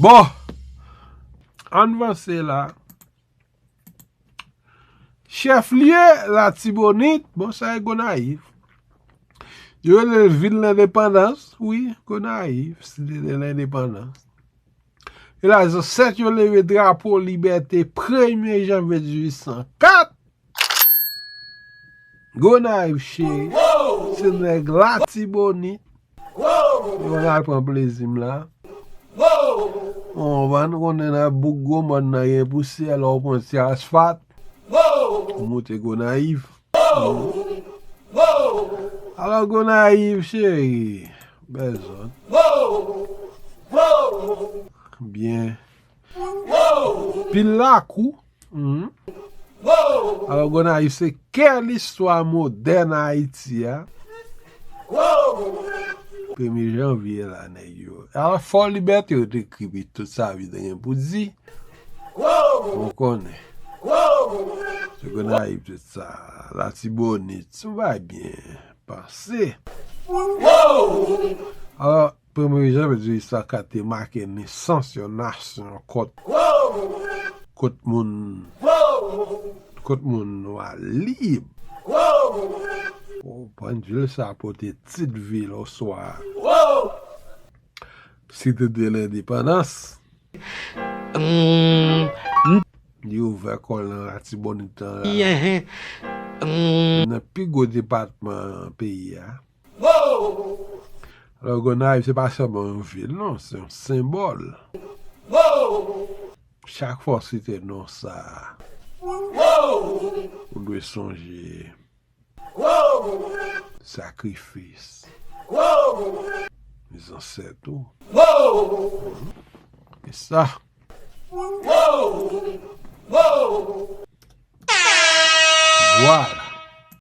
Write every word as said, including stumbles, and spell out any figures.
Bon, ann vanse la. Chèflye Latibonit, bon, sa e Gonayiv. Yo rele l vil lendepandans, wi, Gonayiv, site de lendepandans. E la, zansèt yo leve drapo libète premye janvye dizuit san kat. Gonayiv cheri, se nèg Latibonit. Mwen al pran plezi m la. Bon, nou konnen nan bouk Gwo Mòn nan gen pousyè, lè w pran ti asfalt, ou moute Gonayiv. Alò, Gonayiv cheri, bèl zòn. Byen. Pil lakou. Mhm. Alò, Gonayiv se kè listwa modèn Ayiti a. Premye janvye la, nèg yo. Alò, Fò Libète yo te ekri, pi tout sa vin gen pou di. Ou konnen. Se Gonayiv, tout sa. Latibonit, sou bay byen pase. Alò, premye janvye dizuit san kat te make nesans yon nasyon kot, kot moun, kot moun nwa lib. Ou konprann, vil sa pote tit vil oswa site de lendepandans. Li ouvè kò l nan Latibonit an la. Nan pi gwo depatman peyi a. Alò, Gonayiv, se pa sèlman yon vil, non, se yon senbòl. Chak fwa w site non sa a, ou dwe sonje sakrifis zansèt ou. E sa. Vwala.